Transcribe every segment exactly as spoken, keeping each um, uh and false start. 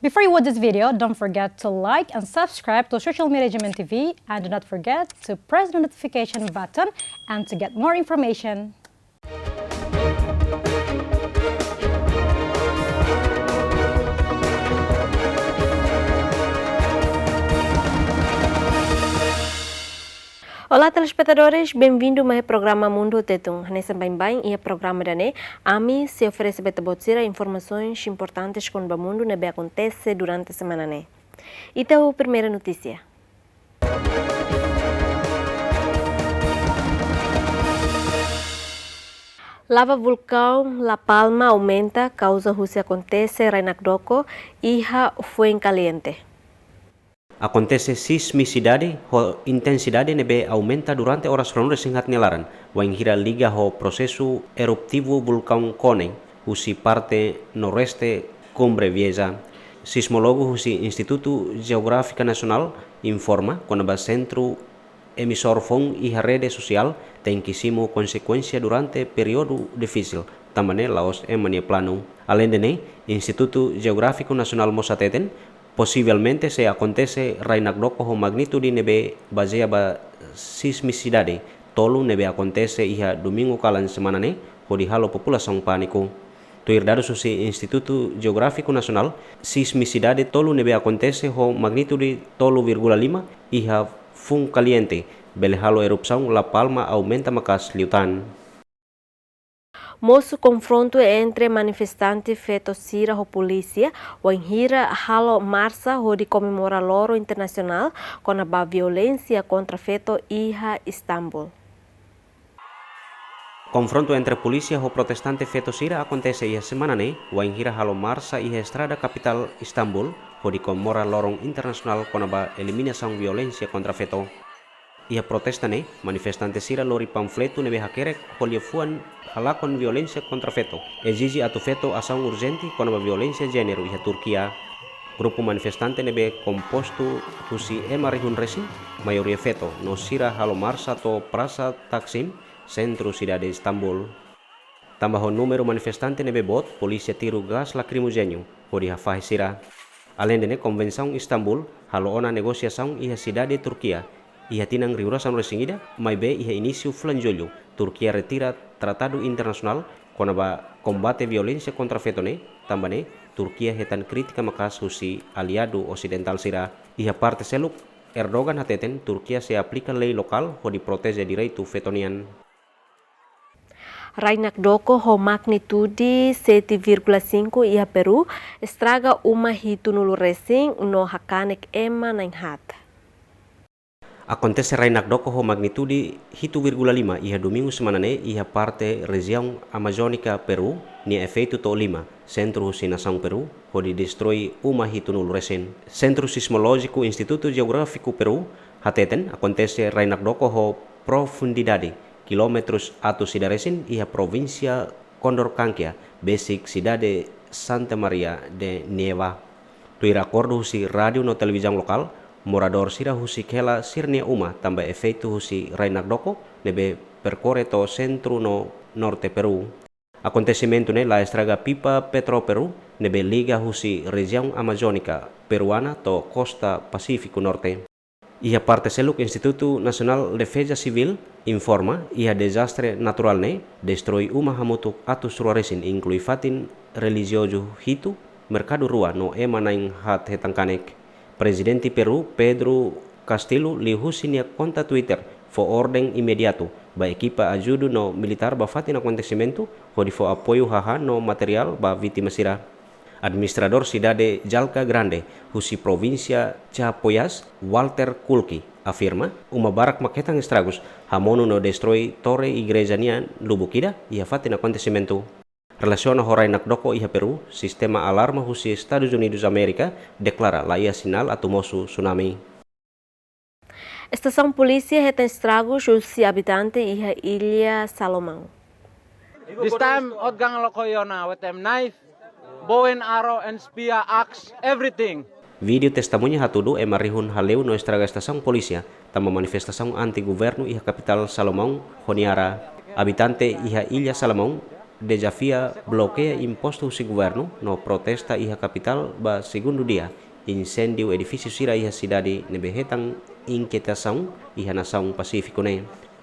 Before you watch this video, don't forget to like and subscribe to Social Media G M N T V, and do not forget to press the notification button and to get more information. Olá, telespetadores, bem-vindo mai programa Mundu Tetun. Hanesan baibain iha programa ida-ne'e, ami sei oferese ba ita-boot sira informasaun importantes kona-ba mundu ne'ebé akontese durante semana ne'e. Ita ho primeira notísia. Lava vulkaun La Palma aumenta kauza husi akontese rai nakdoko iha Fuencaliente. Akontese sismisidade ho intensidade ne'ebé aumenta durante oras ruanulu-resin-haat nia laran, wainhira liga ho prosesu eruptivu vulkaun Konen, husi parte noroeste Cumbre Vieja. Sismólogu husi Institutu Jeográfiku Nasionál informa kona-ba sentru emisór foun iha rede sosiál tenke simu konsekuénsia durante períodu difisil, tanba ne'e la'ós ema nia planu. Aleinde ne'e, Institutu Jeográfiku Nasionál mós hateten, posivelmente sei akontese rai nakdoko ho magnitude ne'ebé bazeia ba sismisidade tolu ne'ebé akontese iha domingu kalan semana ne'e, hodi halo populasaun pániku. Tuir dadus husi Institutu Jeográfiku Nasionál, sismisidade tolu ne'ebé akontese ho magnitude tolu vírgula lima iha Fuencaliente bele halo erupsaun La Palma aumenta maka'as liután. Mosu konfrontu entre manifestante feto sira ho polísia, wainhira halo marsa hodi komemora loron internasionál kona-ba violénsia kontra feto iha Istambul. Konfrontu entre polísia ho protestante feto sira akontese iha semana ne'e, wainhira halo marsa iha estrada kapitál Istambul, hodi komemora loron internasionál kona-ba eliminasaun violénsia kontra feto. Iha protesta ne'e, manifestante sira lori panfletu ne'ebé hakerek ho liafuan halakon violénsia kontra feto, ezije atu feto asaun urjente kona-ba violénsia jéneru iha Turkia. Grupu manifestante ne'ebé kompostu husi ema rihun resin, maioria feto, no sira halo marsa to'o Prasa Taksim, sentru sidade Istambul. Tanba ho númeru manifestante ne'ebé boot, polísia tiru gás lakrimojéneu hodi hafahe sira. Aleinde ne'e, Konvensaun Istambul halo ona negosiasaun iha sidade Turkia iha tinan rihun ruasa'in resin ida, maibé iha inísiu fulan Jullu, Turkia retira tratadu internasionál kona-ba kombate violénsia kontra feto ne'e, tanba ne'e Turkia hetan krítika maka'as husi aliadu osidentál sira. Iha parte seluk, Erdogan hateten Turkia sei aplika lei lokál hodi proteje direitu feto nian. Rai nakdoko ho magnitude sete vírgula cinco iha Peru estraga uma hitunulu resin no hakanek ema na'in-haat. Akontese rai nakdoko ho magnitude hitu vírgula lima iha domingu semana ne'e iha parte rejiaun Amazónika Peru nia efeitu to'o lima, sentru husi nasaun Peru, hodi destroi uma hitunulu resin. Sentru Sismolójiku Institutu Jeográfiku Peru hateten akontese rai nakdoko ho profundidade kilómetrus atus ida resin iha provínsia Condorcanquia, besik sidade Santa Maria de Nieva. Tuir akordu husi rádiu no televizaun lokál, moradór sira husik hela sira-nia uma tanba efeitu husi rai nakdoko ne'ebé perkore to'o sentru no norte Peru. Akontesimentu ne'e la estraga pipa Petroperú ne'ebé liga husi rejiaun Amazónika Peruana to'o kosta Pasífiku Norte. Iha parte seluk, Institutu Nasionál Defeza Sivíl informa iha dezastre naturál ne'e destroi uma hamutuk atus rua resin, inklui fatin relijiozu hitu, merkadu rua no ema na'in-haat hetan kanek. Prezidente Peru, Pedro Castillo, liuhusi nia konta Twitter, fó orden imediatu ba ekipa ajudu no militár ba fatin akontesimentu, hodi fó apoiu hahán no materiál ba vítima sira. Administradór sidade Jalca Grande, husi provínsia Chapoyas, Walter Kulki, afirma uma barak mak hetan estragus, hamonu no destroi tore igreja nian lubuk ida iha fatin akontesimentu. Relasiona ho rai nakdoko iha Peru, sistema alarma husi Estadus Unidus Amérika deklara laiha sinál atu mosu tsunami. Estasaun polísia hetan estragus husi abitante iha Ilha Salomão. This time, outgang loko iha ona with them knife, bow and arrow and spear, axe, everything. Vídeo testemuña hatudu ema rihun hale'u no estraga estasaun polísia, tanba manifestasaun anti-governu iha kapitál Salomão, Honiara. Abitante iha Ilha Salomão, dezafia blokeia impostu husi governu no protesta iha kapitál ba segundu dia, insendiu edifísiu sira iha sidade ne'ebé hetan inkietasaun iha nasaun Pasífiku ne'e.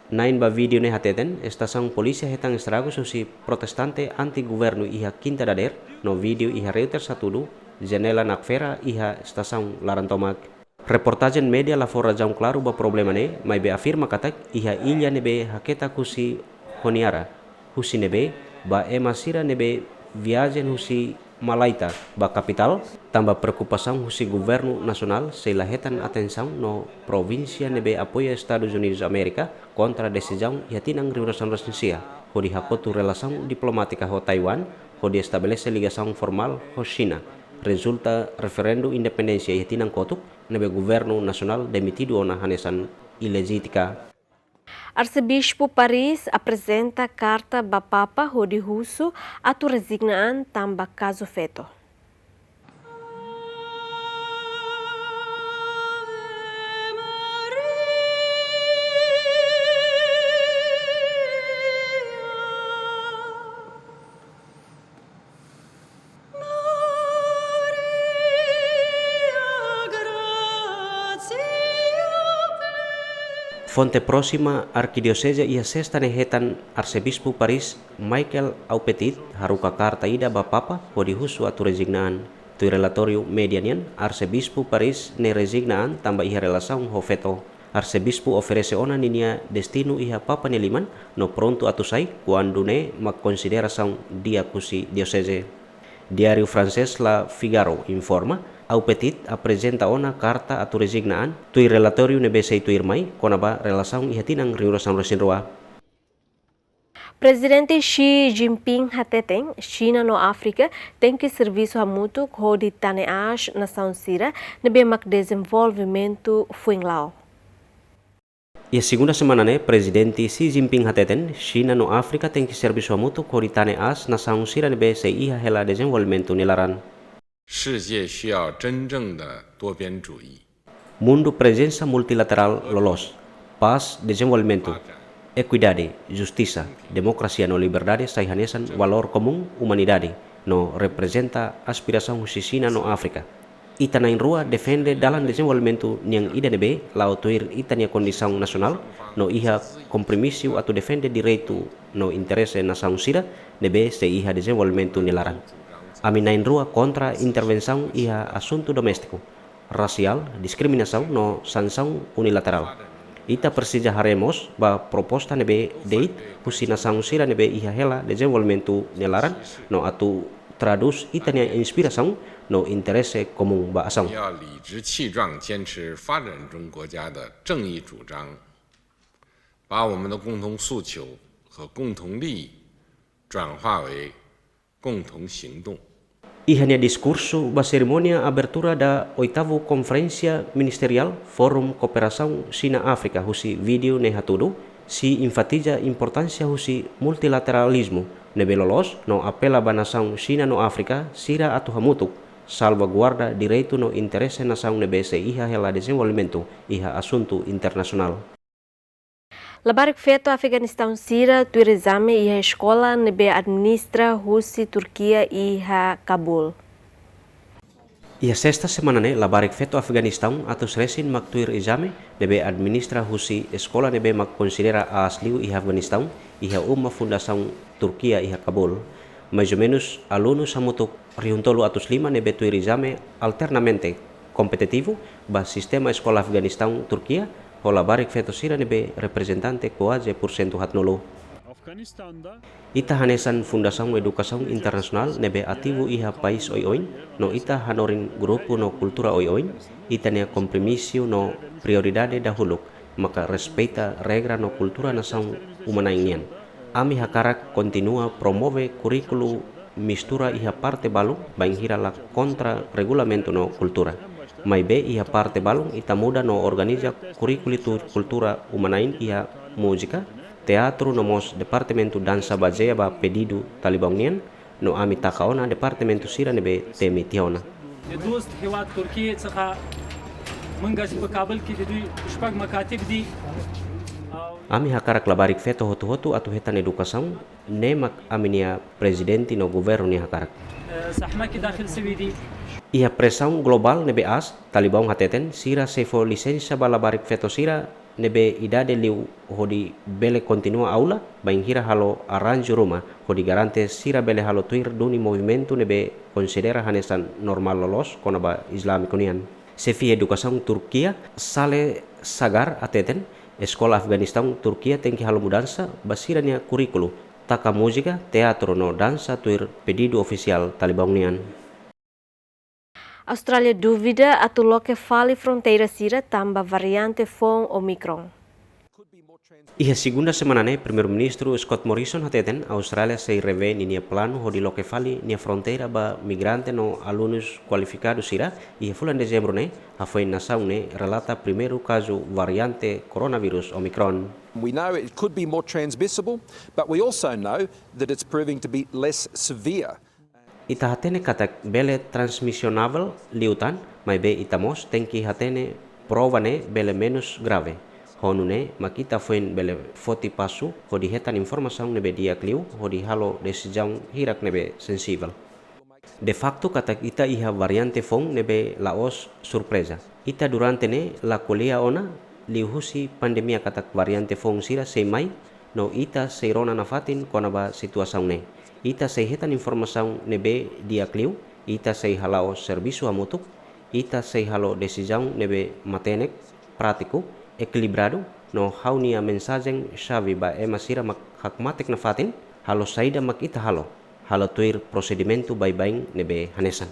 Na'in ba vídeo ne'e hateten, estasaun polísia hetan estragus husi protestante anti-governu iha kinta dadeer, no vídeo iha Reuters hatudu, janela nakfera iha estasaun laran tomak. Reportajen média la fó razaun klaru ba problema ne'e, maibé afirma katak iha illa ne'ebé haketak husi Honiara, husi ne'ebé ba ema sira ne'ebé viajen husi Malaita ba kapitál, tanba preokupasaun husi governu nasionál sei la hetan atensaun no provínsia ne'ebé apoia Estadus Unidus Amérika kontra desizaun iha tinan rihun rua sanulu-resin-sia, hodi hakotu relasaun diplomátika ho Taiwan, hodi estabelese ligasaun formál ho Xina, rezulta referendu independénsia iha tinan kotuk, ne'ebé governu nasionál demitidu ona hanesan ilejitima. Arsebispu Paris aprezenta karta ba Papa hodi husu atu rezigna an tanba kazu feto. Fonte próxima Arkidioseze iha Sesta ne'e hetan Arsebispu Paris Michael Aupetit haruka karta ida ba Papa hodi husu atu rezigna an. Tuir relatóriu média nian, Arsebispu Paris ne'e rezigna an tanba iha relasaun ho feto. Arsebispu oferese ona ninia destinu iha Papa nia liman, no prontu atu sai kuandu ne'e mak konsiderasaun di'ak husi dioseze. Diáriu fransés Le Figaro informa, Aupetit aprezenta ona karta atu rezigna an, tuir relatóriu ne'ebé sei tuirmai, kona-ba relasaun iha tinan rihun rua sanulu-resin-rua. Prezidente Xi Jinping hateten, Xina no Áfrika tenke servisu hamutuk hodi tane aas nasaun sira ne'ebé mak dezenvolvimentu foin la'o. Iha segunda semana ne'e, Prezidente Xi Jinping hateten, Xina no Áfrika tenke servisu hamutuk hodi tane aas nasaun sira ne'ebé sei iha hela dezenvolvimentu nia laran. 世界需要真正的多边主义。 Mundu prezensa multilaterál loloos, pás, dezenvolvimentu, ekuidade, justisa, demokrasia no liberdade sai hanesan valór komún umanidade, no reprezenta aspirasaun husi Xina no Áfrika. Ita na'in-rua defende dalan dezenvolvimentu nian ida ne'ebé la'o tuir ita-nia kondisaun nasionál, no iha kompromisu atu defende direitu no interese nasaun sira ne'ebé sei iha dezenvolvimentu nia laran. Ami na'in-rua kontra intervensaun iha asuntu doméstiku, rasiál, diskriminasaun no sansaun unilaterál. Ita presiza haree mós ba proposta ne'ebé de'it husi nasaun sira ne'ebé iha hela dezenvolvimentu nia laran no atu tradús ita-nia inspirasaun no interese komún ba asaun. 要理直气壮坚持发展中国家的正义主张，把我们的共同诉求和共同利益转化为共同行动。 Iha nia diskursu ba serimónia abertura da oitavu Konferénsia Ministeriál Forum Kooperasaun Xina-Áfrika husi vídeo ne'e hatudu, Xi enfatiza importánsia husi multilateralizmu ne'ebé loloos no apela ba nasaun Xina no Áfrika sira atu hamutuk salvaguarda direitu no interese nasaun ne'ebé sei iha hela dezenvolvimentu iha asuntu internasionál. Labarik feto Afeganistaun sira tuir ezame iha eskola ne'ebé administra husi Turkia iha Kabul. Iha Sesta semana ne'e, labarik feto Afeganistaun atus resin mak tuir ezame ne'ebé administra husi eskola ne'ebé mak konsidera aas liu iha Afeganistaun, iha uma fundasaun Turkia iha Kabul. Mais ou menus alunus hamutuk rihun tolu atus lima ne'ebé tuir ezame alternamente kompetitivu ba sistema eskola Afeganistaun Turkia, ho labarik feto sira ne'ebé reprezentante kuaze pursentu haatnulu. Ita hanesan Fundasaun Edukasaun Internasionál ne'ebé ativu iha país oioin, no ita hanorin grupu no kultura oioin, ita-nia kompromisu no prioridade dahuluk maka respeita regra no kultura nasaun uma-na'in nian. Ami hakarak kontinua promove kurríkulu mistura iha parte balun, bainhira la kontra regulamentu no kultura. Maibé iha parte balun ita muda no organiza kurríkulu tuir kultura uma-na'in iha múzika, teatru no mós departamentu dansa bazeia ba pedidu Talibã nian, no ami taka ona departamentu sira ne'ebé temi tiha ona. የዶስት ሄዋት ቱርኪ ጸኻ መንገስ በካብል ኪ ድዱይ ሽፓግ መካቲብ ዲ Ami hakarak labarik feto hotu-hotu atu hetan edukasaun, ne'e mak ami-nia prezidente no governu nia hakarak. Iha presaun globál ne'ebé aas, Talibaun hateten sira sei fó lisensa ba labarik feto sira ne'ebé idade liu hodi bele kontinua aula, bainhira halo arranju ruma hodi garante sira bele halo tuir duni movimentu ne'ebé konsidera hanesan normál loloos kona-ba Islamiku nian. Xefe edukasaun Turkia, Saleh Sagar hateten, eskola Afeganistaun Turkia tenke halo mudansa ba sira-nia kurríkulu, taka múzika, teatru no dansa tuir pedidu ofisiál Talibaun nian. Austrália dúvida atu loke fali fronteira sira tanba variante foun Omicron. Iha segunda semana ne'e, Primeiru-Ministru Scott Morrison hateten Austrália sei revee ninia planu hodi loke fali nia fronteira ba migrante no alunus kualifikadu sira iha fulan Dezembru ne'e, hafoin nasaun ne'e relata primeiru kazu variante koronavírus Omicron. We know it could be more transmissible, but we also know that it's proving to be less severe. Ita hatene katak bele transmisionavel liután, maibé ita mós tenke hatene prova ne'e bele menus grave. Ho nune'e mak ita foin bele foti pasu hodi hetan informasaun ne'ebé di'ak liu hodi halo desizaun hirak ne'ebé sensivel. De faktu katak ita iha variante foun ne'ebé la'ós surpreza. Ita durante ne'e la ko'alia ona liuhusi pandemia katak variante foun sira sei mai, no ita sei rona nafatin kona-ba situasaun ne'e. Ita sei hetan informasaun ne'ebé di'ak liu, ita sei hala'o servisu hamutuk, ita sei halo desizaun ne'ebé matenek, prátiku, ekilibradu, no ha'u-nia mensajen xave ba ema sira mak hakmatek nafatin, halo saida mak ita halo, halo tuir prosedimentu baibain ne'ebé hanesan.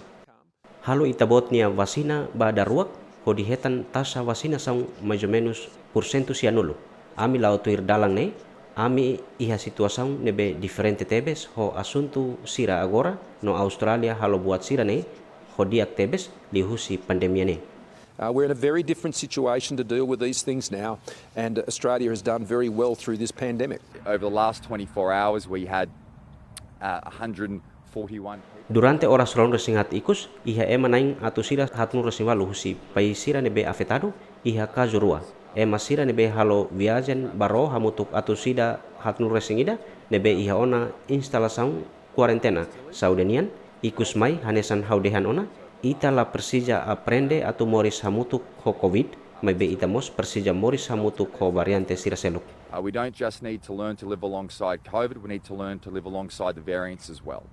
Halo ita-boot nia vasina ba daruak, hodi hetan taxa vasinasaun mais ou menus pursentu sianulu. Ami la'o tuir dalan ne'e, ami iha situasaun ne'ebé diferente tebes ho asuntu sira agora, no Austrália halo buat sira ne'e ho di'ak tebes liuhusi pandemia ne'e. Uh, we're in a very different situation to deal with these things now, and Australia has done very well through this pandemic. Over the last twenty-four hours, we had uh, one hundred forty-one people. Durante oras ruanulu-resin-haat ikus, iha ema na'in atus ida haatnulu-resin-ualu husi país sira ne'ebé afetadu, iha kazu rua. Ema sira ne'ebé halo viajen ba ró hamutuk atus ida haatnulu-resin-ida, ne'ebé iha ona instalasaun kuarentena saúde nian, ikus mai hanesan ha'u dehan ona, ita la presiza aprende atu moris hamutuk ho Covid, maibé ita mós presiza moris hamutuk ho variante sira seluk. Uh, we don't just need to learn to live alongside Covid, we need to learn to live alongside the variants as well.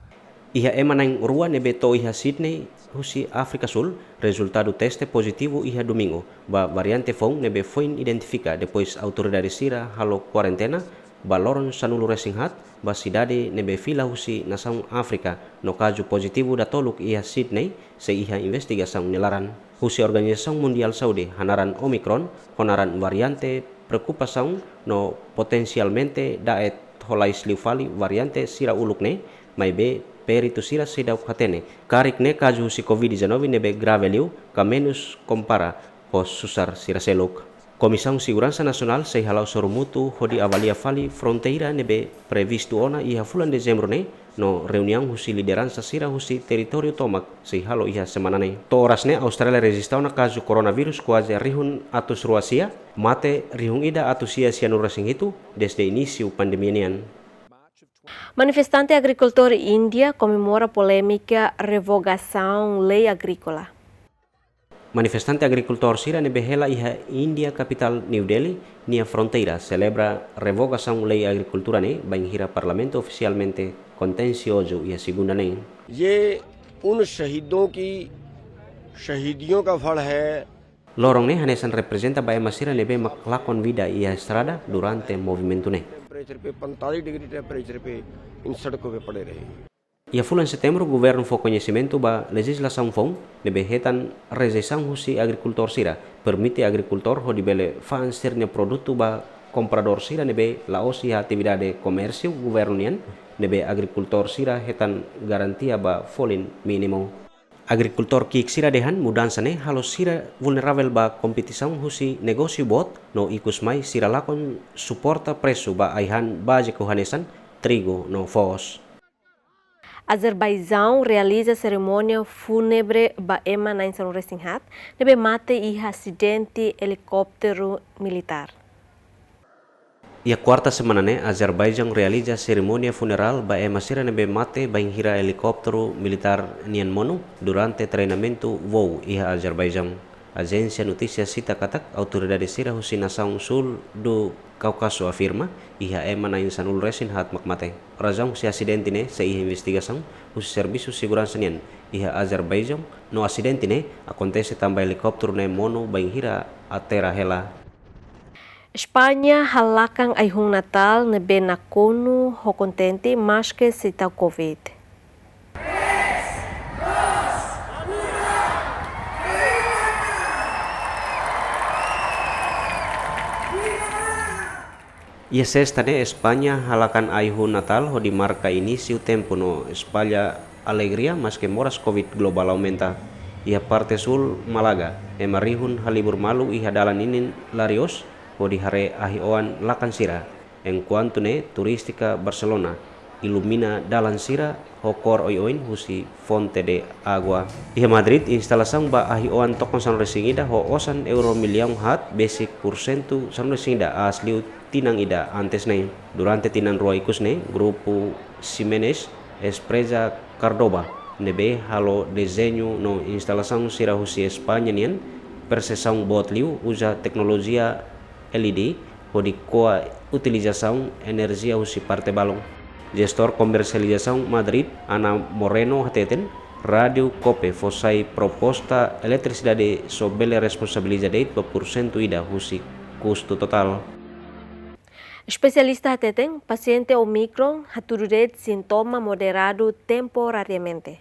Iha ema na'in rua ne'ebé to'o iha Sydney, husi Áfrika Súl, rezultadu teste pozitivu iha Domingu ba variante foun ne'ebé foin identifika depois autoridade sira halo kuarentena ba loron sanulu-resin-haat ba sidade ne'ebé fila husi nasaun Áfrika, no kazu pozitivu datoluk iha Sydney sei iha investigasaun nia laran. Husi Organizasaun Mundiál Saúde hanaran Omicron, ho naran variante preokupasaun no potensialmente da'et ho lais liu fali variante sira uluk ne'e, maibé peritu sira seidauk hatene karik ne'e kazu husi Covid dezanove ne'ebé grave liu ka menus kompara ho susar sira seluk. Komisaun Seguransa Nasionál sei hala'o sorumutu hodi avalia fali fronteira ne'ebé previstu ona iha fulan Dezembru ne'e, no reuniaun husi lideransa sira husi territóriu tomak sei halo iha semana ne'e. To'o oras ne'e Austrália rejista ona kazu koronavírus kuaze rihun atus rua sia, mate rihun ida atus sia sianulu-resin-hitu desde inísiu pandemia nian. Manifestante agrikultór Índia komemora polémika revogasaun lei agríkola. Manifestante agrikultór sira ne'ebé hela iha Índia kapitál New Delhi nia fronteira selebra revogasaun lei agrikultura ne'e bainhira parlamentu ofisialmente kontensiozu iha segunda ne'e. ये उन शहीदों की शहीदियों का फल है। Loron ne'e hanesan reprezenta ba ema sira ne'ebé mak lakon vida iha estrada durante movimentu ne'e. Temperature पे, पैंतालीस डिग्री टेम्परेचर पे इन सड़कों पे पड़े रहे। Iha fulan Setembru, governu fó koñesimentu ba lejizlasaun foun ne'ebé hetan rejeisaun husi agrikultór sira, permite agrikultór hodi bele fa'an sira-nia produtu ba kompradór sira ne'ebé la'ós iha atividade komérsiu governu nian, ne'ebé agrikultór sira hetan garantia ba folin mínimu. Agrikultór ki'ik sira dehan mudansa ne'e halo sira vulneravel ba kompetisaun husi negósiu boot, no ikus mai sira lakon suporta presu ba ai-han báziku hanesan trigu no foos. Azerbaijaun realiza serimónia fúnebre ba ema na'in sanulu-resin-haat ne'ebé mate iha asidente elikópteru militár. Iha kuarta semana ne'e, Azerbaijaun realiza serimónia funerál ba ema sira ne'ebé mate bainhira helikópteru militár nian monu durante treinamentu voo iha Azerbaijaun. Ajénsia notísia sita katak autoridade sira husi nasaun súl do Cáucaso afirma, iha ema na'in sanulu resin haat mak mate. Razaun husi asidente ne'e sei iha investigasaun husi servisu seguransa nian iha Azerbaijaun, no asidente ne'e akontese tanba helikópteru ne'e monu bainhira aterra hela. España halakan ai-hun Natál ne'ebé nakonu ho kontente maske sei tau covid. Iha sesta ne'e, España halakan ai-hun Natál hodi marka inísiu tempu no espalla alegria, maske moras covid globál aumenta. Iha parte súl Málaga, ema rihun halibur malu iha dalan ninin larios hodi haree ahi-oan lakan sira. Enkuantu ne'e, turístika Barcelona ilumina dalan sira ho kór oioin husi fonte de agua. Iha Madrid, instalasaun ba ahi-oan tokon sanulu-resin-ida ho osan euro millaun haat besik pursentu sanulu-resin-ida aas liu tinan ida antes ne'e. Durante tinan rua ikus ne'e, grupu Ximenes Espressa Córdoba ne'ebé halo dezeñu no instalasaun sira husi España nian, persesaun boot liu, uza teknolojia L E D hodi ko'a utilizasaun enerjia husi parte balun. Jestór komersializasaun Madrid, Ana Moreno hateten, Rádiu Cope fó sai proposta eletrisidade só bele responsabiliza de'it ba pursentu ida husi kustu totál. Espesialista hateten, pasiente Omicron hatudu de'it sintoma moderadu temporariamente.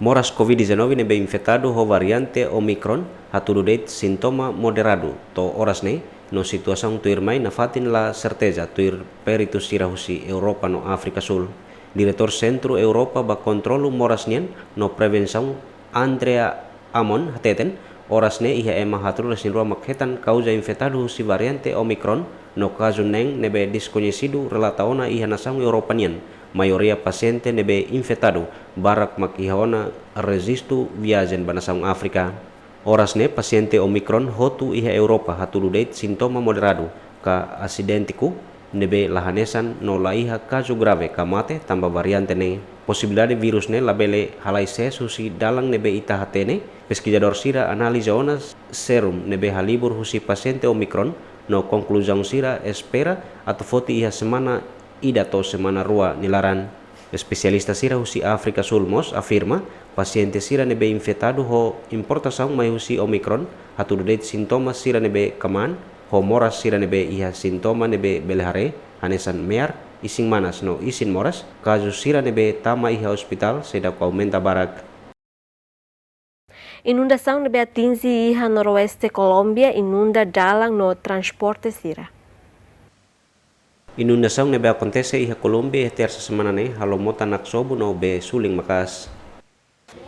Moras covid dezanove ne'ebé infetadu ho variante Omicron hatudu de'it sintoma moderadu to'o oras ne'e, no situasaun tuirmai nafatin la serteza, tuir peritu sira husi Europa no Áfrika Súl. Diretór Sentru Europa ba Kontrolu Moras nian no Prevensaun, Andrea Amon, hateten, oras ne'e iha ema haatnulu-resin-rua mak hetan kauza infetadu husi variante Omicron, no kazu neen ne'ebé deskoñesidu relata ona iha nasaun Europa nian. Maioria pasiente ne'ebé infetadu barak mak iha ona rejistu viajen ba nasaun Áfrika. Oras ne'e pasiente Omicron hotu iha Europa hatudu de'it sintoma moderadu ka asidéntiku, ne'ebé la hanesan no la iha kazu grave ka mate tanba variante ne'e. Posibilidade virus ne'e labele halai sees husi dalan ne'ebé ita hatene, peskizadór sira analiza ona serum ne'ebé halibur husi pasiente Omicron, no konkluzaun sira espera atu foti iha semana ida to'o semana rua nia laran. Espesialista sira husi Áfrika Súl mós afirma, pasiente sira ne'ebé infetadu ho importasaun mai husi Omicron hatudu de'it sintoma sira ne'ebé kmaan, ho moras sira ne'ebé iha sintoma ne'ebé bele haree, hanesan mear, isin manas no isin moras. Kazu sira ne'ebé tama iha ospitál seidauk aumenta barak. Inundasaun ne'ebé atinje iha noroeste Kolómbia inunda dalan no transporte sira. Inundasaun ne'ebé akontese iha Kolómbia iha tersa semana ne'e halo mota naksobu no bee sulin maka'as.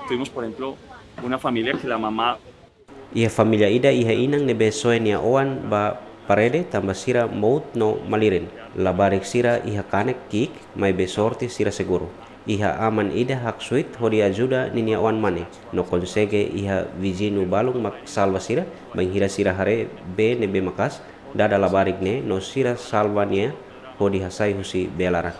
Tuvimos, por ejemplo, una familia que la mamá... Iha família ida iha inan ne'ebé soe nia oan ba parede tanba sira mout no malirin. Labarik sira iha kanek ki'ik, maibé sorte sira seguru. Iha aman ida haksoit hodi ajuda ninia oan mane, no konsege iha viziñu balun mak salva sira, bainhira sira haree bee ne'ebé maka'as dada labarik ne'e, no sira salva nia hodi hasai husi bee laran.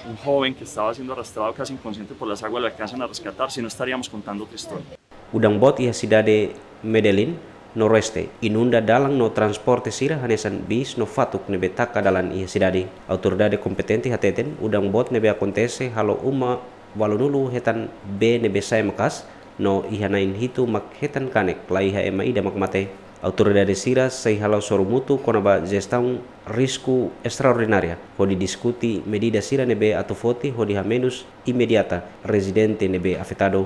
Un joven que estaba siendo arrastrado casi inconsciente por las aguas lo alcanzan a rescatar, si no estaríamos contando otra historia. Udan boot iha sidade Medellín, noroeste, inunda dalan no transporte sira hanesan bis no fatuk ne'ebé taka dalan iha sidade. Autoridade kompetente hateten, udan boot ne'ebé akontese halo uma ualunulu hetan bee ne'ebé sa'e maka'as, no iha na'in hitu mak hetan kanek, la iha ema ida mak mate. Autoridade sira sei hala'o sorumutu kona-ba jestaun risku estraordinária, hodi diskute medida sira ne'ebé atu foti hodi hamenus imediata rezidente ne'ebé afetadu.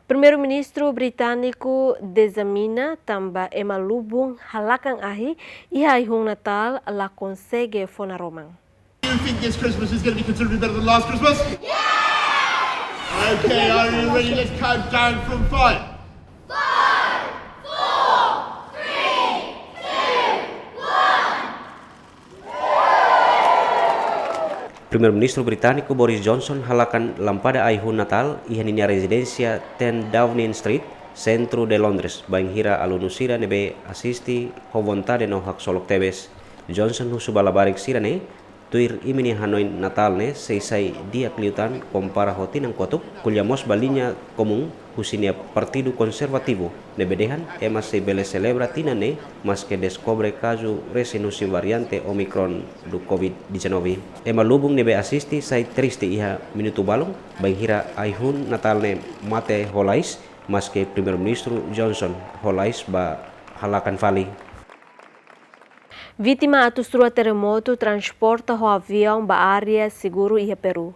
Primeiru-Ministru britániku dezamina tanba ema lubun halakan ahi iha ai-hun Natál la konsege fó naroman. You think this Christmas is gonna be considerably better than last Christmas? Okay, are you ready? Let's count down from five. Primeiru-Ministru britániku Boris Johnson halakan lampada ai-hun Natál iha ninia rezidénsia ten Downing Street, Centro de Londres, bainhira alunu sira ne'ebé asiste ho vontade no haksolok tebes. Johnson husu ba labarik sira ne'e, tuir imi-nia hanoin Natál ne'e sei sai di'ak liután kompara ho tinan kotuk, ko'alia mós ba liña komún husi nia Partidu Konservativu, ne'ebé dehan ema sei bele selebra tinan ne'e, maske deskobre kazu resin husi variante Omicron do covid dezanove. Ema lubun ne'ebé asiste sai triste iha minutu balun, bainhira ai-hun Natál ne'e mate ho lais, maske Primeiru-Ministru Johnson ho lais ba halakan fali. Vítima atus rua terremotu transporta ho aviaun ba área seguru iha Peru.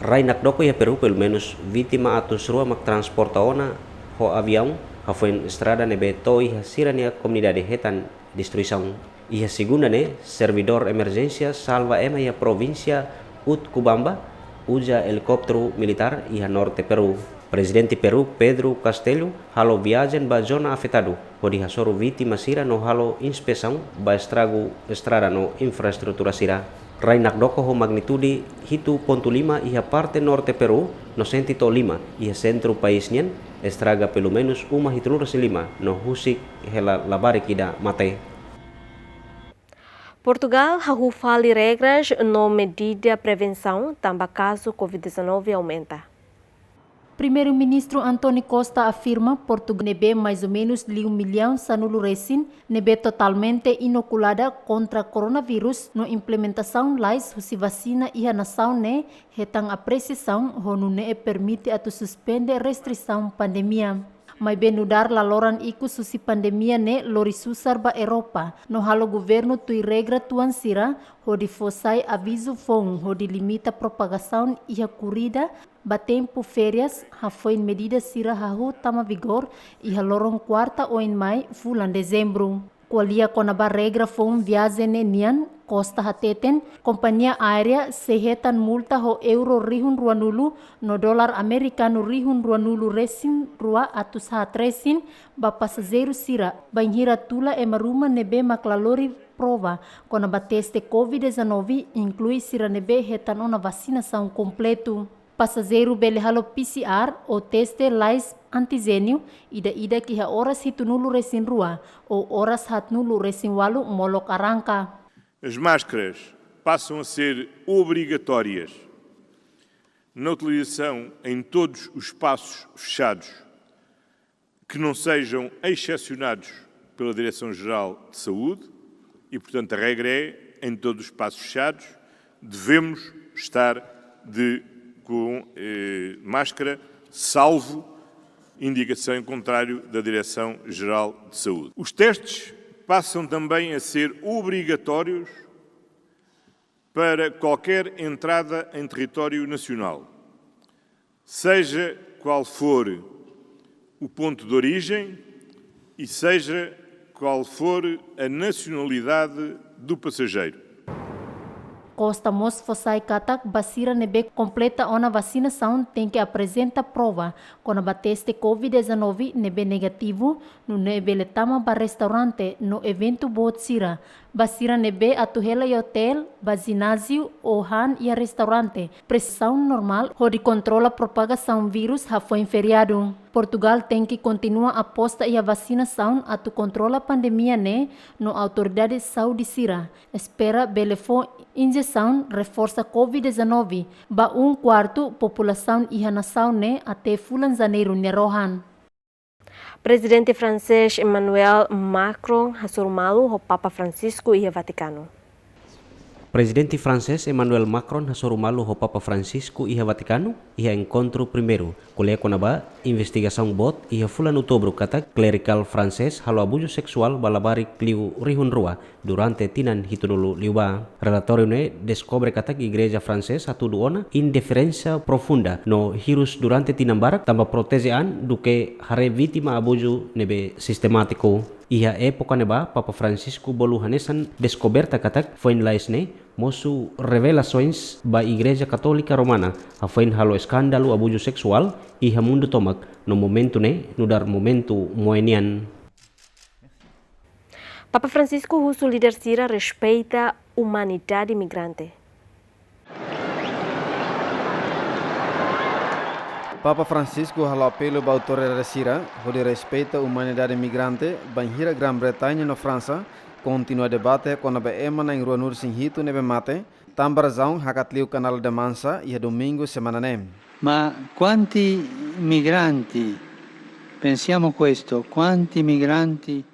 Rai nakdoko iha Peru, pelumenus vítima atus rua mak transporta ona ho aviaun, hafoin estrada ne'ebé to'o iha sira-nia komunidade hetan destruisaun. Iha segunda ne'e, servidór emerjénsia salva ema iha provínsia Utcubamba, uza elikópteru militár iha norte Peru. Prezidente Peru, Pedro Castillo, halo viajen ba zona afetadu, hodi hasoru vítima sira no halo inspesaun ba estragu estrada no infraestrutura sira. Rai nakdoko ho magnitude hitu pontu lima iha parte norte Peru, no sente to'o lima iha sentru país nian, estraga pelumenus uma hitunulu resin lima, no husik hela labarik ida mate. Portugal hahú fali regras no medida prevensaun tanba kazu covid dezanove aumenta. Primeiru-Ministru António Costa afirma Portugal ne'ebé mais ou menus liu millaun sanulu resin ne'ebé totalmente inokulada kontra koronavírus no implementasaun lais husi vasina iha nasaun ne'e hetan apresiasaun ho nune'e permite atu suspende restrisaun pandemia. Maibé nu'udar laloran ikus husi pandemia ne'e lori susar ba Europa, no halo governu tuir regra tuan sira hodi fó sai avizu foun hodi limita propagasaun iha korrida ba tempu férias, hafoin medida sira hahú tama vigór iha loron kuarta oin mai fulan Dezembru. Ko'alia kona-ba regra foun viajen ne'e nian, Costa hateten, kompañia aérea sei hetan multa ho euro rihun ruanulu no dolar amerikanu rihun ruanulu resin rua atus haat resin ba pasajeiru sira, bainhira tula ema ruma ne'ebé mak la lori prova kona-ba teste covid dezanove, inklui sira ne'ebé hetan ona vasinasaun kompletu. Pasajeiru bele halo P C R ou teste lais antíjenu ida-idak iha oras hitunulu resin rua ou oras haatnulu resin ualu molok arranka. As máscaras passam a ser obrigatórias na utilização em todos os espaços fechados que não sejam excepcionados pela Direção-Geral de Saúde e, portanto, a regra é, em todos os espaços fechados, devemos estar de, com, eh, máscara, salvo indicação em contrário da Direção-Geral de Saúde. Os testes passam também a ser obrigatórios para qualquer entrada em território nacional, seja qual for o ponto de origem e seja qual for a nacionalidade do passageiro. Costa mós fó sai katak ba sira ne'ebé kompleta ona vasinasaun tenke aprezenta prova kona-ba teste covid dezanove ne'ebé negativu, nune'e bele tama ba restaurante no eventu boot sira. Ba sira ne'ebé atu hela iha otél, ba jináziu ou han iha restaurante, presizaun normál hodi kontrola propagasaun vírus hafoin feriadu. Portugal tenke kontinua aposta iha vasinasaun atu kontrola pandemia ne'e no autoridade saúde sira espera bele fó injesaun reforsa covid dezanove ba um quarto populasaun iha nasaun ne'e até fulan Janeiru nia rohan. Prezidente fransés Emmanuel Macron hasoru malu ho Papa Francisco iha Vatikanu. Prezidente fransés Emmanuel Macron hasoru malu ho Papa Francisco iha Vatikanu, iha enkontru primeiru, ko'alia kona-ba investigasaun boot iha fulan Outubru katak klerikál fransés halo abuzu seksuál ba labarik liu rihun rua durante tinan hitunulu liubá. Relatóriu ne'e deskobre katak igreja fransés hatudu ona indiferénsia profunda no hirus durante tinan barak tanba proteje an duké haree vítima abuzu ne'ebé sistemátiku. Iha époka ne'ebá, Papa Francisco bolu hanesan deskoberta katak foin lais ne'e mosu revelasoens ba Igreja Katólika Romana, hafoin halo eskándalu abuzu seksuál iha mundu tomak, no momentu ne'e nu'udar momentu moe nian. Papa Francisco husu líder sira respeita umanidade migrante. Papa Francisco halo apelu ba autoridade sira hodi respeita umanidade migrante, bainhira Grã-Bretaña no Fransa kontinua debate kona-ba ema na'in ruanulu-resin-hitu ne'ebé mate, tanba razaun hakat liu Canal da Mancha iha Domingu semana ne'e. Ma quanti migranti, pensiamo questo, quanti migranti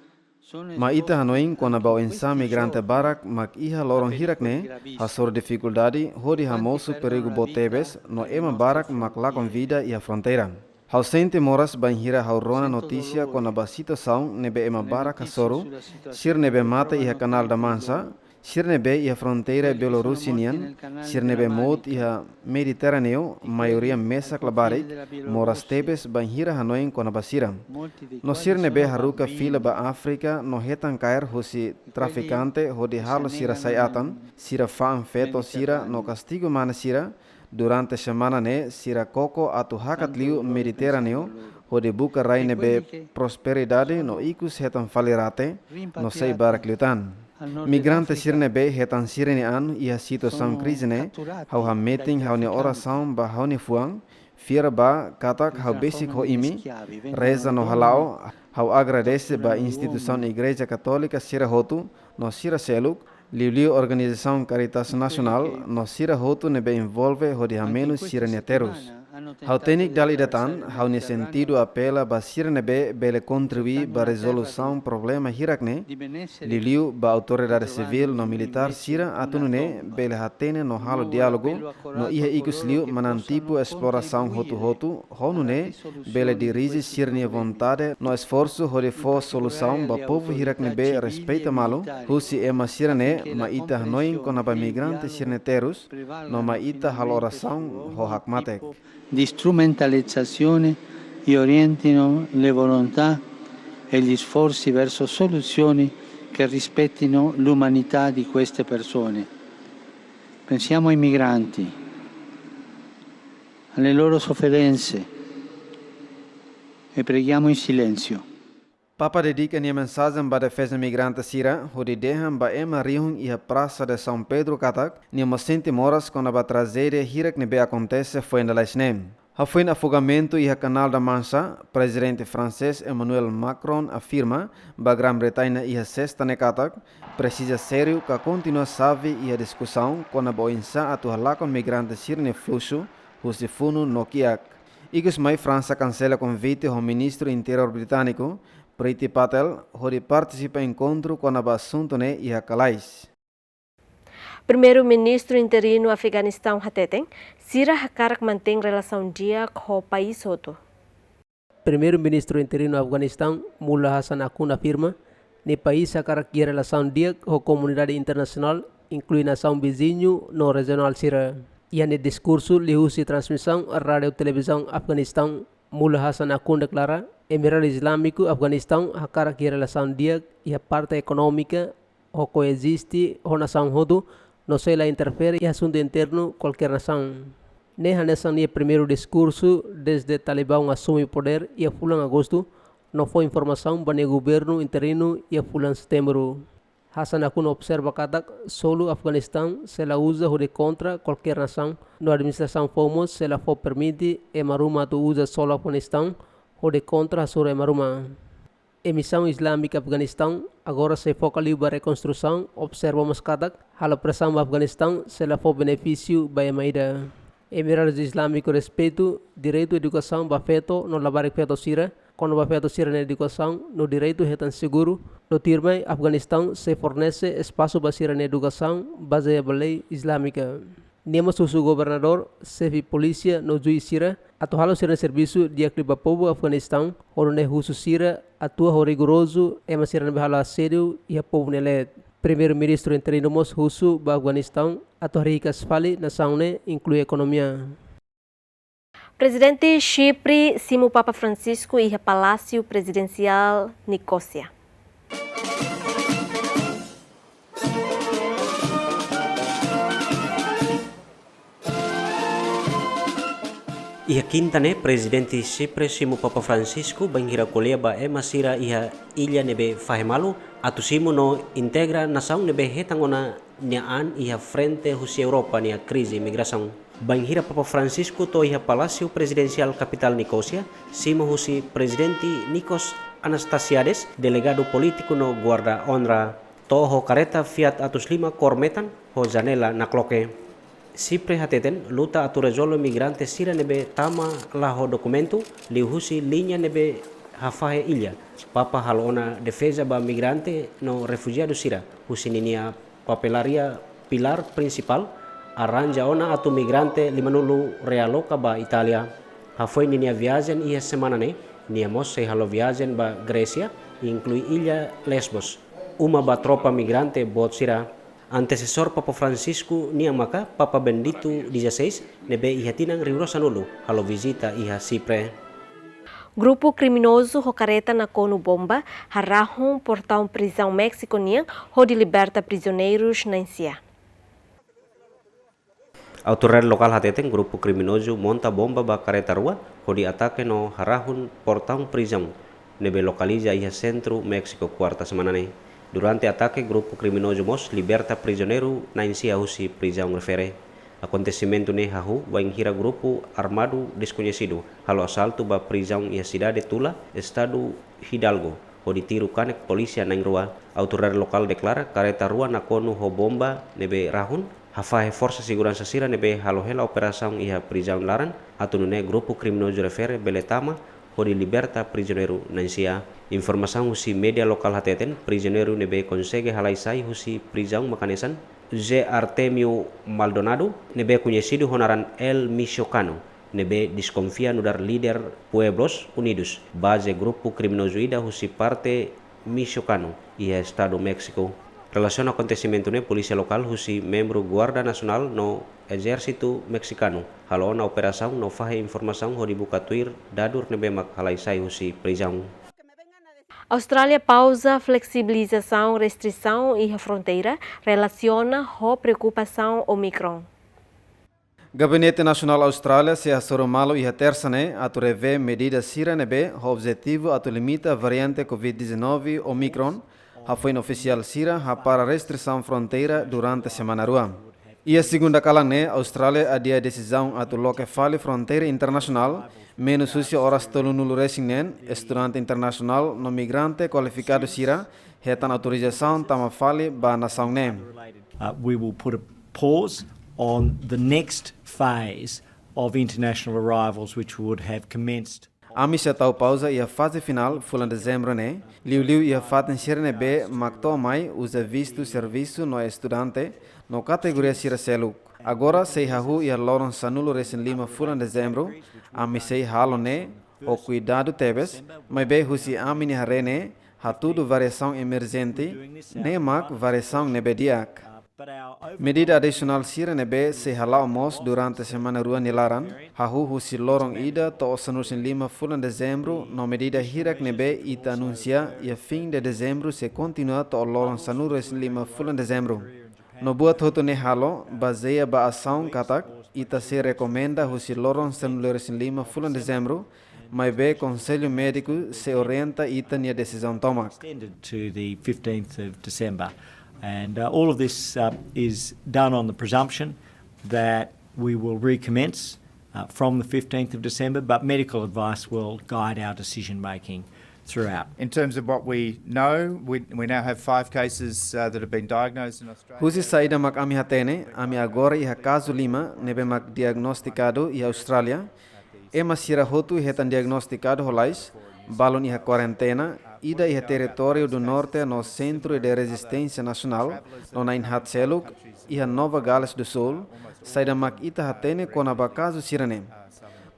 sono Ma ita esposti hanoin kona-ba oinsá migrante barak mak iha loron hirak ne'e hasoru difikuldade hodi hamosu perigu boot tebes no ema barak mak lakon vida iha fronteira. Ha'u sente moras bainhira ha'u rona notísia kona-ba situasaun ne'ebé ema barak hasoru, sira ne'ebé mate iha Canal da Mancha, sira ne'ebé iha fronteira Bielorrúsia nian, sira ne'ebé mout iha Mediterráneu, maioria mesak labarik, moras tebes bainhira hanoin kona-ba sira. No sira ne'ebé haruka fila ba Áfrika no hetan kaer husi trafikante hodi halo sira sai atan, sira fa'an feto sira no kastigu mane sira, durante semana ne'e sira koko atu hakat liu Mediterráneu hodi buka rai ne'ebé prosperidade no ikus hetan fali rate no sai barak liután. Migrante sira ne'ebé hetan sira-nia an iha situasaun krize ne'e, ha'u hametin ha'u-nia orasaun ba ha'u-nia fuan, fiar ba katak ha'u besik ho imi, reza no hala'o, ha'u agradese ba instituisaun Igreja Katólika sira hotu no sira seluk, liuliu organizasaun Caritas Nasionál no sira hotu ne'ebé envolve hodi hamenus sira-nia terus. Ha'u tenik dala ida tan, ha'u-nia sentidu apela ba sira ne'ebé bele kontribui ba rezolusaun problema hirak ne'e, liuliu ba autoridade sivíl no militár sira atu nune'e bele hatene no halo diálogu, no iha ikus liu manán tipu esplorasaun hotu-hotu, ho nune'e bele dirije sira-nia vontade no esforsu hodi fó solusaun ba povu hirak ne'ebé respeita malu husi ema sira-ne'e, mai ita hanoin kona-ba migrante sira-nia terus, no mai ita halo orasaun ho hakmatek. Di strumentalizzazione e orientino le volontà e gli sforzi verso soluzioni che rispettino l'umanità di queste persone. Pensiamo ai migranti, alle loro sofferenze e preghiamo in silenzio. Papa dedika nia mensajen ba defeza migrante sira, hodi dehan ba ema rihun iha Praça de São Pedro katak, nia mós sente moras kona-ba trajédia hirak ne'ebé akontese foin lalais ne'e. Hafoin afogamentu iha Canal da Mancha, Prezidente fransés Emmanuel Macron afirma ba Grã-Bretaña iha Sesta ne'e katak, presiza sériu ka kontinua xave iha diskusaun kona-ba oinsá atu halakon migrante sira-nia fluxu husi funu no kiak. Ikus mai Fransa kansela konvite ho Ministru Interiór britániku, Priti Patel, hodi partisipa enkontru kona-ba asuntu ne'e iha Calais. Primeiru-Ministru interinu Afeganistaun hateten, sira hakarak mantein relasaun di'ak ho país hotu. Primeiru-Ministru interinu Afeganistaun, Mullah Hassan Akhund afirma, nia país hakarak iha relasaun di'ak ho komunidade internasionál, inklui nasaun viziñu no rejionál sira. Iha nia diskursu liuhusi transmisaun rádiu televizaun Afeganistaun, Mullah Hassan Akhund deklara, Emiratu Izlámiku Afeganistaun hakarak iha relasaun di'ak iha parte ekonómika, ho koeziste ho nasaun hotu, no sei la interfere iha asuntu internu kualkér nasaun. Ne'e hanesan nia primeiru diskursu desde Talibaun asume podér iha fulan Agostu, no fó informasaun ba nia governu interinu iha fulan Setembru. Hassan Akhund observa katak solu Afeganistaun sei la uza hodi kontra kualkér nasaun, no administrasaun foun mós sei la fó permite ema ruma atu uza solu Afeganistaun hodi kontra hasoru ema ruma. Emisaun Izlámika Afeganistaun agora sei foka liu ba rekonstrusaun, observa mós katak halo presaun ba Afeganistaun sei la fó benefísiu ba ema ida. Emiratu Izlámiku respeitu direitu edukasaun ba feto no labarik-feto sira, kona-ba feto sira-nia edukasaun no direitu hetan seguru, no tuirmai Afeganistaun sei fornese espasu ba sira-nia edukasaun bazeia ba lei Izlámika. Nia mós husu governadór, xefe polísia no juís sira atu halo sira-nia servisu di'ak liu ba povu Afeganistaun, hodi nune'e husu sira atu ho rigorozu ema sira ne'ebé halo asédiu iha povu nia leet. Primeiru-Ministru interinu mós husu ba Afeganistaun atu harii hikas fali nasaun ne'e, inklui ekonomia. Prezidente Xipre simu Papa Francisco iha Palásiu Prezidensiál Nikósia. Iha Kinta ne'e, Prezidente Xipre simu Papa Francisco bainhira ko'alia ba ema sira iha illa ne'ebé fahe malu, atu simu no integra nasaun ne'ebé hetan ona nia an iha frente husi Europa nia krize migrasaun. Bainhira Papa Francisco to'o iha Palásiu Prezidensiál Kapitál Nikósia, simu husi Prezidente Nikos Anastasiades, delegadu polítiku no guarda onra. To'o ho kareta Fiat atus lima kór metan, ho janela nakloke. Sipre hateten luta atu rezolve migrante sira ne'ebé tama la ho dokumentu, liuhusi liña ne'ebé hafahe illa. Papa halo ona defeza ba migrante no refujiadu sira, husi ninia papelaria pilár prinsipál, arranja ona atu migrante limanulu realoka ba Itália. Hafoin ninia viajen iha semana ne'e, nia mós sei halo viajen ba Grésia, inklui illa Lesbos, uma ba tropa migrante boot sira. Antesesór Papa Francisco nian maka Papa Benedito dezasseis, ne'ebé iha tinan rihun rua sanulu halo vizita iha Sipre. Grupu kriminozu ho kareta nakonu bomba harahun portaun prizaun Méxiku nian hodi liberta prizioneirus na'in-sia. Autoridade lokál hateten grupu kriminozu monta bomba ba kareta rua hodi atake no harahun portaun prizaun ne'ebé lokaliza iha sentru Méxiku, kuarta semana ne'e. Durante atake, grupu kriminozu mós liberta prizioneiru na'in-sia husi prizaun refere. Akontesimentu ne'e hahú bainhira grupu armadu deskoñesidu halo asaltu ba prizaun iha sidade Tula, estadu Hidalgo, hodi tiru kanek polísia na'in-rua. Autoridade lokál deklara kareta rua nakonu ho bomba ne'ebé rahun, hafahe forsa seguransa sira ne'ebé halo hela operasaun iha prizaun laran, atu nune'e grupu kriminozu refere bele tama hodi liberta prizioneiru na'in-sia. Informasaun husi média lokál hateten, prizioneiru ne'ebé konsege halai sai husi prizaun mak hanesan José Artemio Maldonado, ne'ebé koñesidu ho naran El Michoacano, ne'ebé deskonfia nu'udar líder Pueblos Unidos, baze grupu kriminozu ida husi parte Michoacano, iha estadu Méxiku. Relasiona akontesimentu ne'e, polísia lokál husi membru Guarda Nasionál no Ezérsitu Mexikanu halo ona operasaun no fahe informasaun hodi buka tuir dadur ne'ebé mak halai sai husi prizaun. Austrália pauza fleksibilizasaun restrisaun iha fronteira relasiona ho preokupasaun Omicron. Gabinete Nasionál Austrália sei hasoru malu iha Tersa ne'e atu revee medida sira ne'ebé ho objetivu atu limita variante covid dezanove Omicron, hafoin ofisiál sira hapara restrisaun fronteira durante semana rua. Iha Segunda kalan ne'e, Austrália adia desizaun atu loke fali fronteira internasionál, menus husi oras tolunulu resin neen, estudante internasionál no migrante kualifikadu sira hetan autorizasaun tama fali ba nasaun ne'e. Uh, we will put a pause on the next phase of international arrivals, which would have commenced. Ami sei tau pauza iha faze finál fulan Dezembru ne'e, liuliu iha fatin sira ne'ebé mak to'o mai uza vistu servisu no estudante, no kategoria sira seluk. Agora sei hahú iha loron sanulu resin lima fulan Dezembru, ami sei halo ne'e ho kuidadu tebes, maibé husi ami-nia haree ne'e, hatudu variasaun emerjente, ne'e mak variasaun ne'ebé di'ak. Medida adisionál sira ne'ebé sei hala'o mós durante semana rua nia laran, hahú husi loron ida to'o sanulu resin lima fulan Dezembru, no medida hirak ne'ebé ita anunsia iha fin de Dezembru sei kontinua to'o loron sanulu resin lima fulan Dezembru. No buat hotu ne'e halo bazeia ba asaun katak ita sei rekomenda husi loron sanulu resin lima fulan Dezembru, maibé Konsellu Médiku sei orienta ita-nia desizaun tomak. Extended to the fifteenth of December. And, uh, all of this, uh, is done on the presumption that we will recommence, uh, from the fifteenth of December, but medical advice will guide our decision making throughout. In terms of what we know, we, we now have five cases, uh, that have been diagnosed in Australia. Husi saida mak ami hatene, ami agora iha kazu lima ne'ebé mak diagnostikadu iha Austrália. Ema sira hotu hetan diagnostikadu ho lalais, balun iha kuarentena, ida iha Territóriu do Norte no Centro de Resistência Nacional, no na'in-haat seluk iha Nova Gales do Sul, saida mak ita hatene kona-ba kazu sira-ne'e.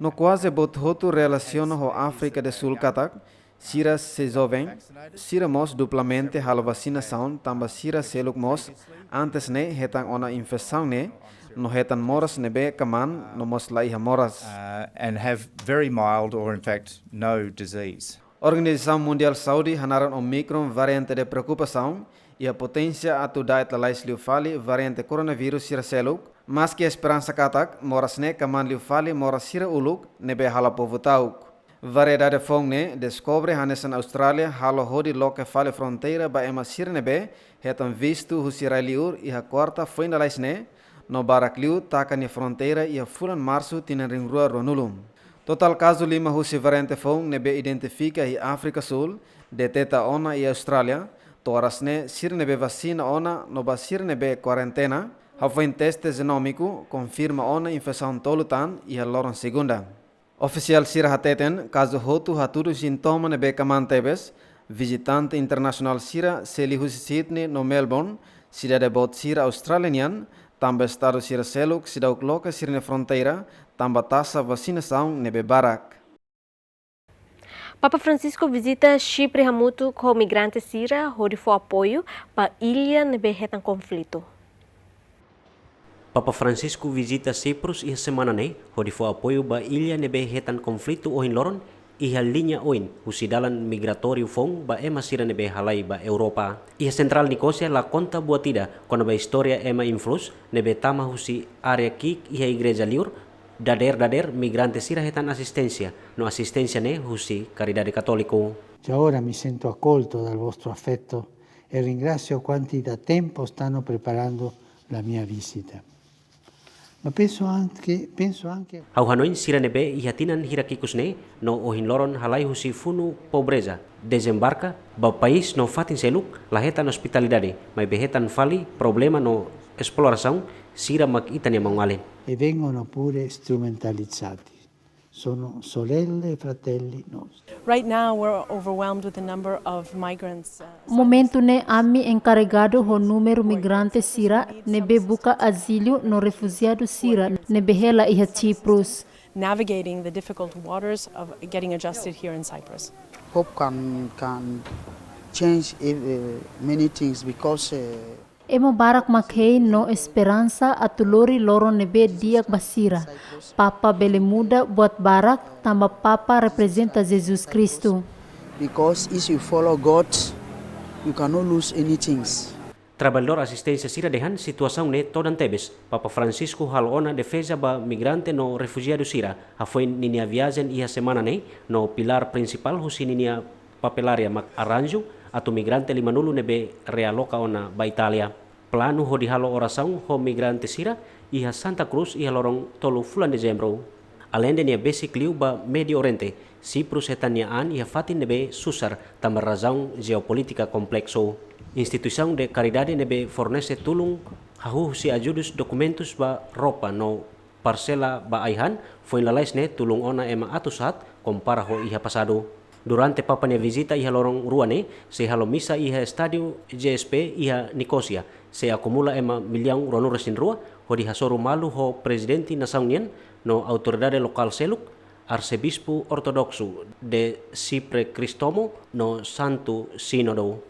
No kuaze boot hotu relasiona ho Áfrika do Sul katak, sira sei joven, sira mós duplamente halo vasinasaun tanba sira seluk mós antes ne'e hetan ona infesaun ne'e, no hetan moras ne'ebé kamaan no mós la iha moras. Uh, and have very mild or, in fact, no disease. Organizasaun Mundiál Saúde hanaran Omicron variante de preokupasaun, iha poténsia atu da'et lalais liu fali variante koronavírus sira seluk, maski esperansa katak moras ne'e kamaan liu fali moras sira uluk ne'ebé halo povu ta'uk. Variedade foun ne'e deskobre hanesan Austrália halo hodi loke fali fronteira ba ema sira ne'ebé hetan vistu husi rai-liur iha kuarta foin lalais ne'e, no barak liu taka nia fronteira iha fulan Marsu tinan rihun rua ruanulu. Totál kazu lima husi variante foun ne'ebé identifika iha Áfrika Súl, deteta ona iha Austrália, to'o oras ne'e sira ne'ebé vasina ona no ba sira ne'ebé kuarentena, hafoin teste jenómiku, konfirma ona infesaun tolu tan iha loron Segunda. Ofisiál sira hateten, kazu hotu hatudu sintoma ne'ebé kmaan tebes, vizitante internasionál sira sei liu husi Sydney no Melbourne, sidade boot sira Austrália nian, tanba estadu sira seluk seidauk loke sira-nia fronteira, tanba taxa vasinasaun ne'ebé barak. Papa Francisco vizita Xipre hamutuk ho migrante sira hodi fó apoiu ba illa ne'ebé hetan konflitu. Papa Francisco vizita Siprus iha semana ne'e, hodi fó apoiu ba illa ne'ebé hetan konflitu ohin loron, iha liña oin husi dalan migratóriu foun ba ema sira ne'ebé halai ba Europa. Iha sentrál Nikósia la konta buat ida kona-ba istória ema influx ne'ebé tama husi área ki'ik iha igreja liur, dadeer-dadeer migrante sira hetan asisténsia, no asisténsia ne'e husi karidade katóliku. Già ora mi sento accolto dal vostro affetto e ringrazio quanti da tempo stanno preparando la mia visita. Ma penso anche, penso anche... Ha'u hanoin sira ne'ebé iha tinan hirak ikus ne'e, no ohin loron halai husi funu pobreza, dezembarka, ba país no fatin seluk, la hetan ospitalidade, maibé hetan fali problema no esplorasaun, sira mak ita-nia maun-alin. E vengono pure strumentalizzati. Sono sorelle e fratelli nostri. Right now, we're overwhelmed with the number of migrants, uh, Momentu ne'e ami enkarregadu ho númeru migrante sira ne'ebé buka azilu no refujiadu sira ne'ebé hela iha Siprus. Navigating the difficult waters of getting adjusted here in Cyprus. Hope can, can change, uh, many things because, uh, Ema barak mak hein no esperansa atu lori loron ne'ebé di'ak ba sira. Papa bele muda buat barak, tanba Papa reprezenta Jesus Kristu. Because if you follow God, you cannot lose anything. Trabalhadór asisténsia sira dehan situasaun ne'e todan tebes. Papa Francisco halo ona defeza ba migrante no refujiadu sira, hafoin ninia viajen iha semana ne'e, no pilár prinsipál husi ninia papelária mak arranju atu migrante limanulu ne'ebé realoka ona ba Itália. Planu hodi halo orasaun ho migrante sira iha Santa Cruz iha loron tolu fulan Dezembru. Aleinde nia besik liu ba Médio Oriente, Siprus hetan nia an iha fatin ne'ebé susar tanba razaun jeopolítika kompleksu. Instituisaun de karidade ne'ebé fornese tulun hahú husi ajudus dokumentus ba roupa no parsela ba ai-han, foin lalais ne'e tulun ona ema atus haat, kompara ho iha pasadu. Durante Papa nia vizita iha loron rua ne'e, sei halo misa iha estádiu G S P iha Nikósia, sei akumula ema millaun ruanulu resin rua, hodi hasoru malu ho prezidente nasaun nian, no autoridade lokál seluk, arsebispu ortodoksu de Chipre Crisóstomo, no Santu Sínodu.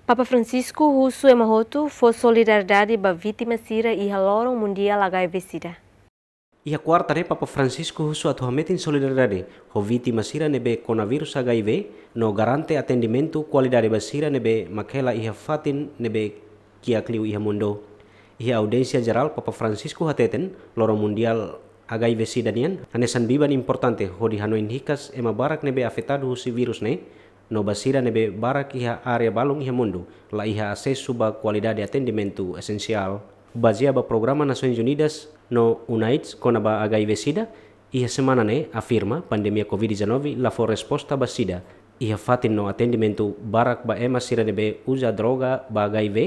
Papa Francisco husu ema hotu fó solidariedade ba vítima sira iha loron mundiál H I V sida. Iha kuarta ne'e Papa Francisco husu atu hametin solidariedade ho vítima sira ne'ebé kona vírus H I V no garante atendimentu kualidade ba sira ne'ebé mak hela iha fatin ne'ebé kiak liu iha mundu. Iha audiénsia jerál Papa Francisco hateten, loron mundiál H I V sida nian hanesan biban importante hodi hanoin hikas ema barak ne'ebé afetadu husi vírus ne'e, no ba sira ne'ebé barak iha área balun iha mundu, la iha asesu ba kualidade atendimentu esensiál. Bazeia ba programa Nasoins Unidas no UNAIDS kona-ba H I V sida, iha semana ne'e afirma pandemia covid dezanove la fó resposta ba sida iha fatin no atendimentu barak ba ema sira ne'ebé uza droga ba H I V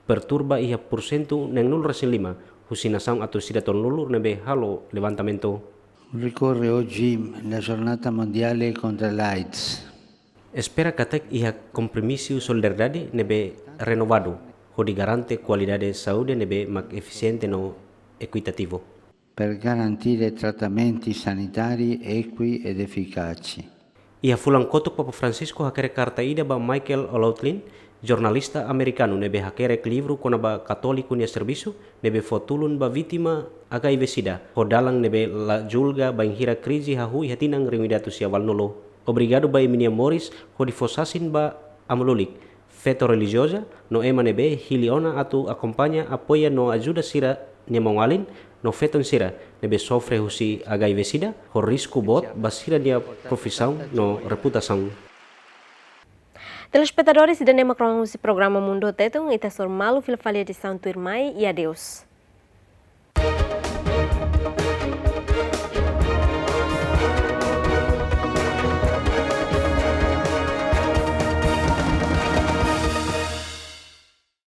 perturba iha pursentu neenulu resin lima husi nasaun atus ida tolunulu ne'ebé halo levantamentu. Ricorre oggi la giornata mondiale contro l'AIDS. Espera katak iha kompromisu solidariedade ne'ebé renovadu, hodi garante kualidade saúde ne'ebé mak efisiente no ekuitativu. Per garantire trattamenti sanitari equi ed efficaci. Iha fulan kotuk Papa Francisco hakerek karta ida ba Michael O'Loughlin, jornalista amerikanu ne'ebé hakerek livru kona-ba katóliku nia servisu, ne'ebé fó tulun ba vítima H I V sida, ho dalan ne'ebé la julga bainhira krize hahú iha tinan rihun ida atus sia ualunulu. Obrigadu ba imi-nia moris hodi fó sasin ba amu lulik, feto relijioza, no ema ne'ebé hili ona atu akompaña, apoia no ajuda sira-nia maun-alin no feton sira ne'ebé sofre husi H I V sida, ho risku boot ba sira-nia profisaun no reputasaun. Telespetadores, ida-ne'e mak kronolojia husi programa Mundu Tetun, ita hasoru malu fila fali edisaun tuirmai, i adeus.